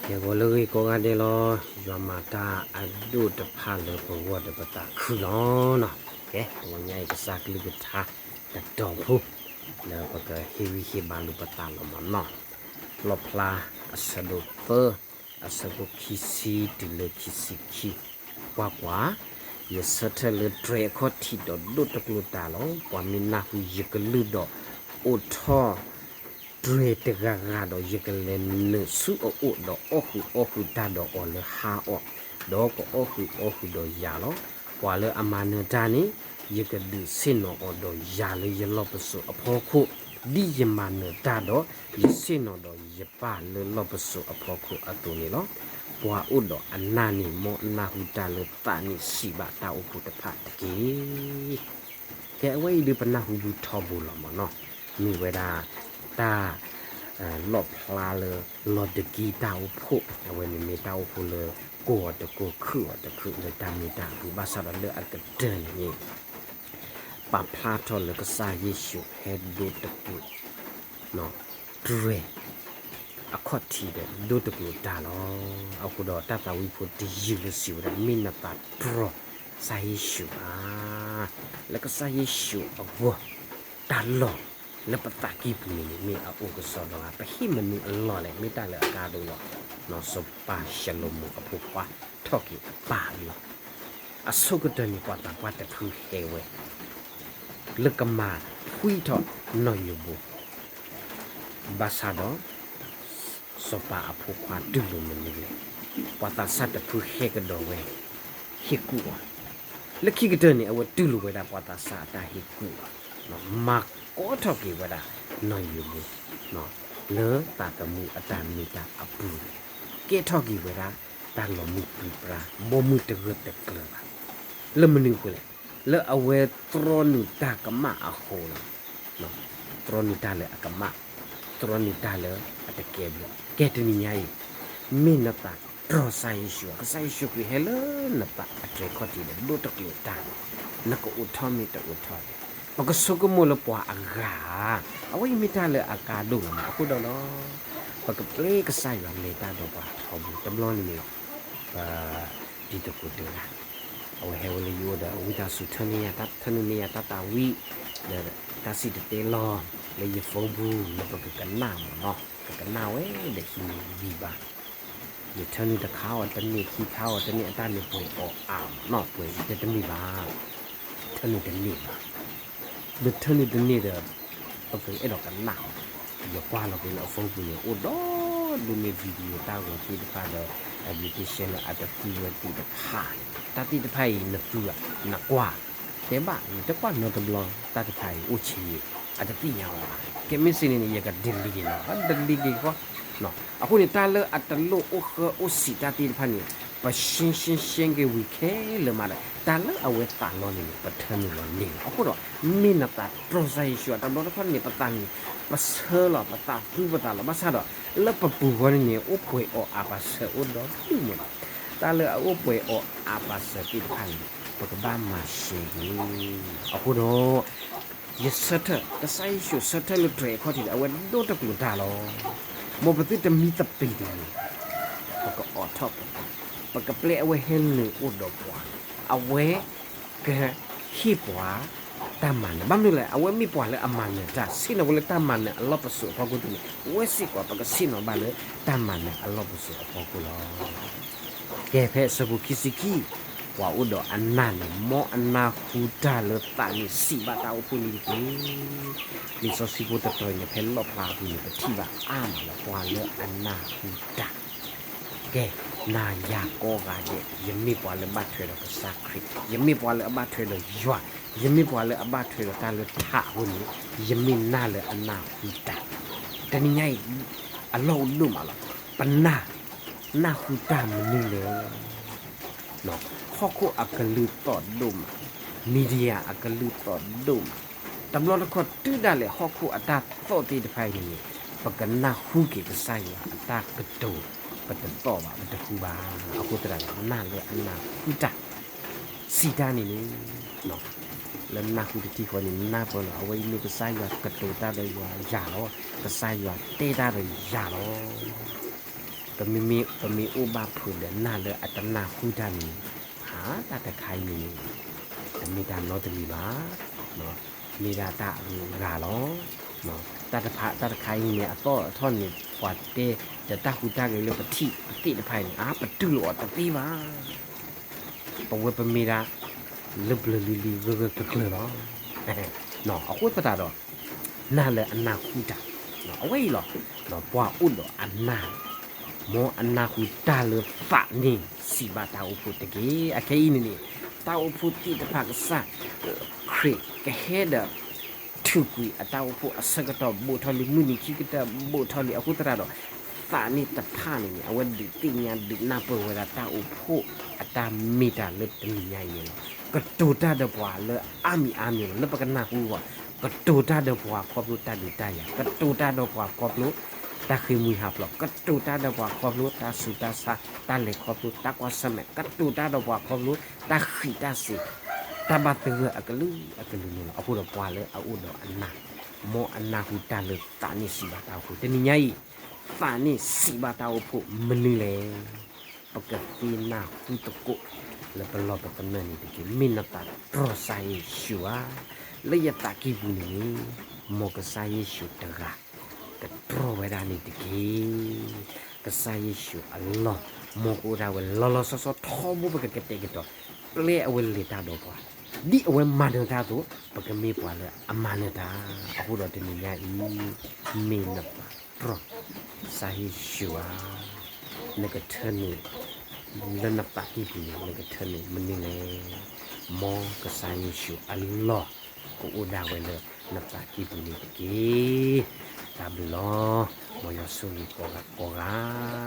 ကဲ ဂီၤလၢအဂ့ၤကိးဂၤဒဲးလီၤ. ယွၤမၤတၢ်အဒိၣ်တဖၣ်လၢပဂီၢ်ဒီးပသးခုလီၤနီၤ. ကဲ တနံၤညါအံၤ ကစၢ်ကလုၢ်ကထါတတီၤဖိ လၢပကဟ့ၣ်ဂံၢ်ဟ့ၣ်ဘါလိာ်ပသးလီၤမၢ်နီၤ. လီၣ်ဖျါအဆၢဒိၣ်သၢ အဆၢဖိခံဆံတုၤလၢခံဆံခံ, ကွၢ်ကွၢ်, ယဆၢထၢၣ်လၢတြဲၤအခီၣ်ထံးဒီးဒိၣ်တကျိၤတၢ်လီၤ. ပှၤမ့ၢ်နၢ်ဟူယကလုၢ်ဒီး အိးထီၣ် တြဲၤတဂၤဂၤဒီး ယကလဲၤနုာ်ဆူအအိၣ်ဒီးအီၣ်ဃုာ်အီၣ်ဃုာ်တၢ်ဒီးအီၤလၢဟါအီၤ, ဒီးကအီၣ်ဃုာ်အီၣ်ဃုာ်ဒီးယၤလီၤ. ပှၤလၢအမၤနၢၤတၢ်န့ၣ် ယကဒုးဆ့ၣ်နီၤအီၤဒီးယၤလၢယလီၢ်ပစိာ်အဖီခိၣ်, ဒ်ယမၤနၢၤတၢ်ဒီး ယဆ့ၣ်နီၤဒီးယပၢ်လၢလီၢ်ပစိာ်အဖီခိၣ်အသိးန့ၣ်လီၤ. ပှၤအိၣ်ဒီးအနၢ်န့ၣ် မ်အနၢ်ဟူတၢ်လၢသးန့ၣ်စံးဘၣ်တၢ်အိၣ်ဖှိၣ်တဖၣ်တက့ၢ်. ကဲ အဝဲအံၤဒုးပနၢ်ဟူဘူထီဘိလီၤမၢ်နီၤ. မ့ၢ်ဝဲဒၣ် တၢ် လီၣ်ဖျါလၢ လီၤတက့ၢ်တၢ်အိၣ်ဖှိၣ်, အဝဲန့ၣ်မ့ၢ်တၢ်အိၣ်ဖှိၣ်လၢ ကိၢ်အီၤတကိၢ်ခုၣ်အီၤတခုၣ်လၢတၢ်မ့ၢ်တၢ်အပူၤ ဘၣ်ဆၣ်ဒီးလၢအကတၢၢ်န့ၣ်န့ၣ် ပာ်ဖျါထီၣ်လၢကစၢ်ယ့ၣ်ၡူးဟဲဒိတကျိၤ တြဲၤ အခီၣ်ထံးဒီးဒိတကျိၤတၢ်လီၤ. အဃိဒီးတၢ်သးဝံၣ်ဖိတယုၢ်လၢစံးဝဲဒၣ် မ့ၢ်နသးတြီၢ်ကစၢ်ယ့ၣ်ၡူးဧါ. လၢကစၢ်ယ့ၣ်ၡူးအဂီၢ် တၢ်လီၢ်လၢပသးကံၢ်ပူၤန့ၣ်န့ၣ် မ့ၢ်အအိၣ်ကစီဒီဂၤ, ပဟ့ၣ်မနုၤအလီၢ်လဲၣ်, မ့ၢ်တၢ်လၢအကါဒိၣ်လီၤ. စီၤပၤၡလိၤမိၣ်အဖိခွါထီၣ်က့ၤအပၢ်လီၤ. အဆိကတၢၢ်န့ၣ် ပှၤသးပှၢ်တဖုဟဲဝဲ လၢကမၤဖှံထီၣ်နီၢ်ယိၤဘိ ဘၣ်ဆၣ်ဒီး စီၤပၤအဖိခွါတူၢ်လိာ်မနုၤလဲၣ်. ပှၤသးစၢ်တဖုဟဲကဒီးဝဲ ဟ့ၣ်ကူၣ်အီၤ, လၢခံကတၢၢ်န့ၣ် အဝဲတူၢ်လိာ်ဝဲဒၣ်ပှၤသးစၢ်အတၢ်ဟ့ၣ်ကူၣ်အီၤ, မၤကိးထီၣ်က့ၤဝဲဒၣ်နီၢ်ယိၤဘိ လၢသးသမူအတၢ်မ့ၢ်တၢ်အပူၤန့ၣ် ကဲထီၣ်က့ၤဝဲဒၣ် တၢ်လီၤမုၢ်ပြံပြါ ဘီမုၢ်တဂၢၢ်တကျၢၤဘၣ်. လၢမနုၤအဃိလဲၣ်, လၢအဝဲတြီနုာ်တၢ်ကမၣ်အဃိလီၤ. တြီနုာ်တၢ်လၢအကမၣ်, တြီနုာ်တၢ်လၢအတကဲဘျုး. ကဲတနံၤညါအံၤ မ့ၢ်နသးတြီၢ်ကစၢ်ယ့ၣ်ၡူးဧါ, ကစၢ်ယ့ၣ်ၡူးခရံာ်ဟဲလၢနသးအတြဲၤခီၣ်ထံးဒီးဒိတကျိၤတၢ်, နကအိးထီၣ်မ့ၢ်တအိးထီၣ်လဲၣ်. ပကဆိကမိၣ်လၢပှၤအဂၤဧါ, အဝဲအံၤမ့ၢ်တၢ်လၢအကါဒိၣ်လီၤမး. အဃိဒီးလီၤ ပကပျဲကစၢ်ယွၤလဲၤတၢ်ဒီးပှၤထီဘိတဘျီန့ၣ်န့ၣ်လီၤ. ပတံၤသကိးတဂၤ အဝဲဟဲဝဲလၢယအိၣ်ဒီး ဝံသးစူၤထၢနုာ်ယၤတၢ်, ထၢနုာ်န့ၢ်ယၤတၢ်သးဝံၣ်, ဒီးတၢ်စံၣ်တဲၤတဲလီၤ လၢယ phone ပူၤ လၢပကကနၣ်မးနီၤ, ကကနၣ်ဝဲဒီးဟံးန့ၢ်ဝံၤဘၣ်. ယထၢနုာ်တခါအီၤတန့ၢ် ခံခါအီၤတန့ၢ် အတၢ်န့ၣ်ပှဲၤအီၤအါမးနီၤ, ပှဲၤတတမ့ၢ်ဘၣ်, ထၢနုာ်တန့ၢ်ဘၣ်. ဒီးထၢနုာ်တန့ၢ်ဒီး ပကအဲၣ်ဒိးကနၣ်အီၤ, ယကွၢ်လီၤက့ၤလၢအ phone ပူၤန့ၣ် အိၣ်ဒီးဒိၣ်န့ၢ် video တၢ်ဂီၤသ့ၣ်တဖၣ်ဒီး application လၢအတသူဝဲသ့ၣ်တဖၣ်န့ၣ်, တၢ်သ့ၣ်တဖၣ်အံၤနသူဧါ, နကွၢ်, တဲဘၣ် နတကွၢ်နီတဘျီ, တၢ်တဖၣ်အံၤအိၣ်ဆံးယံာ် အတသ့ၣ်ညါဝဲဘၣ်. ကဲမ့ၢ်စံးန့ၣ်န့ၣ် ယက delete က့ၤလီၤ, delete က့ၤဃီ. အဃိန့ၣ် တၢ်လၢအတလိၣ်အိၣ်ဃၢအိၣ်စံးတၢ်သ့ၣ်တဖၣ်န့ၣ် ပရှင်းရှင်းရှင်းက့ၤဝံၤခဲလၢာ်မးဒီး တၢ်လၢအဝဲသးလီန့ၣ်န့ၣ် ပထၢနုာ်လီၤန့ၢ်လီၤ. အဃိဒီး မ့ၢ်နသးတြီၢ်ကစၢ်ယ့ၣ်ၡူးဧါ, တဘျီတခီၣ်န့ၣ် ပသးန့ၣ် ပဆၢလီၤ, ပသးသူပသးလီၤ. ဘၣ်ဆၣ်ဒီး လၢပပူၤဃီန့ၣ်န့ၣ် အိၣ်ပှဲၤအီၤအါပာ်စၢၤအိၣ်ဒီးဒုးမးလီၤ. တၢ်လၢအအိၣ်ပှဲၤအီၤအါပာ်စၢၤသ့ၣ်တဖၣ်န့ၣ် ပကဘၣ်မၤရှဲက့ၤ. အဃိဒီး ယဆၢထၢၣ် ကစၢ်ယ့ၣ်ၡူးဆၢထၢၣ်လၢတြဲၤအခီၣ်ထံးဒီး အဝဲဒိတကျိၤတၢ်လီၤ. မ်ပသုတမံသပ့ၤတဂ့ၤ, ပကအိးထီၣ်ပသး, ပကပျဲအဝဲဟဲနုာ်အိၣ်ဒီးပှၤ, အဝဲကဟ့ၣ်ပှၤတၢ်မၤနၢၤ. ဘၣ်မနုၤလဲၣ်, အဝဲမ့ၢ်ပှၤလၢအမၤနၢၤတၢ်, ဆ့ၣ်နီၤဝဲလၢတၢ်မၤနၢၤအလီၢ်ပစိာ်အဖီခိၣ်န့ၣ်, ဝဲစ့ၢ်ကီးပကဆ့ၣ်နီၤဘၣ်လၢတၢ်မၤနၢၤအလီၢ်ပစိာ်အဖီခိၣ်လီၤ. ကဲ ဖဲအဆၢဖိခံဆံခံ, ပှၤအိၣ်ဒီးအနၢ်န့ၣ် မ်အနၢ်ဟူတၢ်လၢသးန့ၣ်စံးဘၣ်တၢ်အိၣ်ဖှိၣ်န့ၣ်တက့ၢ်. လံာ်စီဆှံဖိတတီၤအံၤန့ၣ် ဖဲလီၣ်ဖျါအပူၤန့ၣ် ပထံၣ်ဘၣ်အါမးလီၤ ပှၤလၢအနၢ်ဟူတၢ်. ကဲ, နၤယၤကိးဂၤဒဲး, ယမ့ၢ်ပှၤလၢဘၣ်ထွဲဒီးကစၢ်ခရံာ်, ယမ့ၢ်ပှၤလၢအဘၣ်ထွဲဒီးယွၤ, ယမ့ၢ်ပှၤလၢအဘၣ်ထွဲဒီးတၢ်လၢထးအဃိန့ၣ်, ယမ့ၢ်နၢ်လၢအနၢ်ဟူတၢ်. တနံၤညါအံၤ အလီၢ်အိၣ်ဒိၣ်မးလီၤ. ပနၢ် နၢ်ဟူတၢ်မနုၤလဲၣ်. ဟီၣ်ခိၣ်အကလုၢ်သီၣ်ဒိၣ်မး, media အကလုၢ်သီၣ်ဒိၣ်မး, တဘျီတခီၣ်တုၤဒၣ်လဲာ် ဟီၣ်ခိၣ်အတၢ်သီၣ်သ့ၣ်တဖၣ်အံၤန့ၣ်န့ၣ်, ပကနၢ်ဟူက့ၤကစၢ်ယွၤအတၢ်ကတိၤ, ပတသီၣ်ဘၣ်, ပတဟူဘၣ်. အဃိသတးဒီး နၢ်လၢအနၢ်ဟူတၢ်, စံးတၢ်န့ၣ်န့ၣ် လၢနၢ်ဟူတထံၣ်ဃီန့ၣ် နၢ်ပၢၢ်လီၤ. အဝဲအံၤမ့ၢ်ကစၢ်ယွၤကတိၤတၢ်ဒီးယၤလီၤ. ကစၢ်ယွၤတဲတၢ်ဒီးယၤလီၤ. ပမ့ၢ် ပမ့ၢ်အိၣ်ဘၣ်ဖုးဒီးနၢ်လၢအတနၢ်ဟူတၢ်န့ၣ်, ဟါ, တၢ်တခါအံၤန့ၣ်န့ၣ် တမ့ၢ်တၢ်နီတမံၤဘၣ်, မ့ၢ်ဒၣ်တၢ်အဂုၤအဂၤလီၤ. တၢ်တဖၣ် တၢ်တခါအံၤန့ၣ် အသီၣ်အထီၣ်န့ၣ် ပှၤတဲဒီးတၢ်ဟူးတၢ်ဂဲၤလၢပထံၣ်ပသ့ၣ်တဖၣ်အံၤန့ၣ် အါ ပတူၢ်လိာ်အီၤတသ့ဘၣ်. ပဝဲပမ့ၢ်ဒၣ် လၢပျၢၤလံၤလံၤဂၢၢ်ဂၢၢ်ကျၢၤကျၢၤလီၤ. အဃိသတးဒီး နၢ်လၢအနၢ်ဟူတၢ် အဝဲအံၤလီၤ. ပှၤအိၣ်ဒီးအနၢ်, မ်အနၢ်ဟူတၢ်လၢသးန့ၣ်စံးဘၣ်တၢ်အိၣ်ဖှိၣ်တက့ၢ်. အခဲအံၤန့ၣ်န့ၣ် တၢ်အိၣ်ဖှိၣ်သ့ၣ်တဖၣ်ကစၢ်ခရံာ်ကဟဲဒီး ထုးကွံာ်အတၢ်အိၣ်ဖှိၣ်အဆၢကတီၢ်ဘူးထီၣ်လံ, မုၢ်နံၤခံကတၢၢ်ဘူးထီၣ်လံ. အဃိသတးဒီး သးန့ၣ်တဖၣ်န့ၣ်န့ၣ် အဝဲဒုးသ့ၣ်ညါဒုးနၢ်ပၢၢ်ဝဲဒၣ်တၢ်အိၣ်ဖှိၣ်အတၢ်မ့ၢ်တၢ်လၢတနံၤညါအံၤန့ၣ်လီၤ. ကတိၤတၢ်ဒီးပှၤလၢအါမံၤအါမံၤလီၤ. လၢပကနၢ်ဟူအဂီၢ် ကတိၤတၢ်ဒီးပှၤခီဖျိတၢ်ဒုးတၢ်ယၤ, ကတိၤတၢ်ဒီးပှၤခီဖျိတၢ်ဃ့ၢ်မှံဟးဖျိး, ကတိၤတၢ်ဒီးပှၤခီဖျိတၢ်ဆူးတၢ်ဆါ, တၢ်လဲၤခီဖျိတၢ်ကွၢ်ဆၢၣ်မဲာ်, ကတိၤတၢ်ဒီးပှၤခီဖျိတၢ်ဃံးတၢ်စ့ၤ, တၢ်ဘၣ်သဂၢၢ်အကလုာ်ကလုာ်န့ၣ်လီၤ. အဃိဒီးပှၤလၢအအိၣ်ဒီးအနၢ်, မ်အနၢ်ဟူတၢ်လၢသးန့ၣ်စံးဘၣ်တၢ်အိၣ်ဖှိၣ်. တနံၤညါအံၤ သးန့ၣ်စံးဘၣ်တၢ်အိၣ်ဖှိၣ်မနုၤလဲၣ်. ပကသ့နၢ်ဟူသကိးလၢပလီၢ်ပသနၢၣ်န့ၣ်တက့ၢ်. မ့ၢ်နသးတြီၢ်ကစၢ်ယ့ၣ်ၡူးဧါ, လၢယသးကံၢ်ပူၤန့ၣ်န့ၣ် မ်ကစၢ်ယ့ၣ်ၡူးတဂၤ ကတြီၢ်ဝဲဒၣ်န့ၣ်တက့ၢ်. ကစၢ်ယ့ၣ်ၡူးအလီၢ် မ်ကအိၣ်ဒၣ်ဝဲလီၤလီၤဆီဆီထီဘိ ပကကတဲာ်ကတီၤ ပျဲအဝဲလဲၤတၢ်ဒီးပှၤ, ဒ်အဝဲမၤနၢၤတၢ်အသိး ပကမ့ၢ်ပှၤလၢအမၤနၢၤတၢ်. အဃိဒီးတနံၤညါအံၤ မ့ၢ်နသးတြီၢ် ကစၢ်ယ့ၣ်ၡူးဧါ, နကထၢနုာ် လၢနသးကံၢ်ပူၤန့ၣ် နကထၢနုာ်မနုၤလဲၣ်. မ်ကစၢ်ယ့ၣ်ၡူးအလီၢ် ကအိၣ်ဒၣ်ဝဲလၢနသးကံၢ်ပူၤန့ၣ်တက့ၢ်. တၢ်ဘျုးလီၤ. မ်ယွၤဆိၣ်ဂ့ၤကိးဂၤကိးဂၤ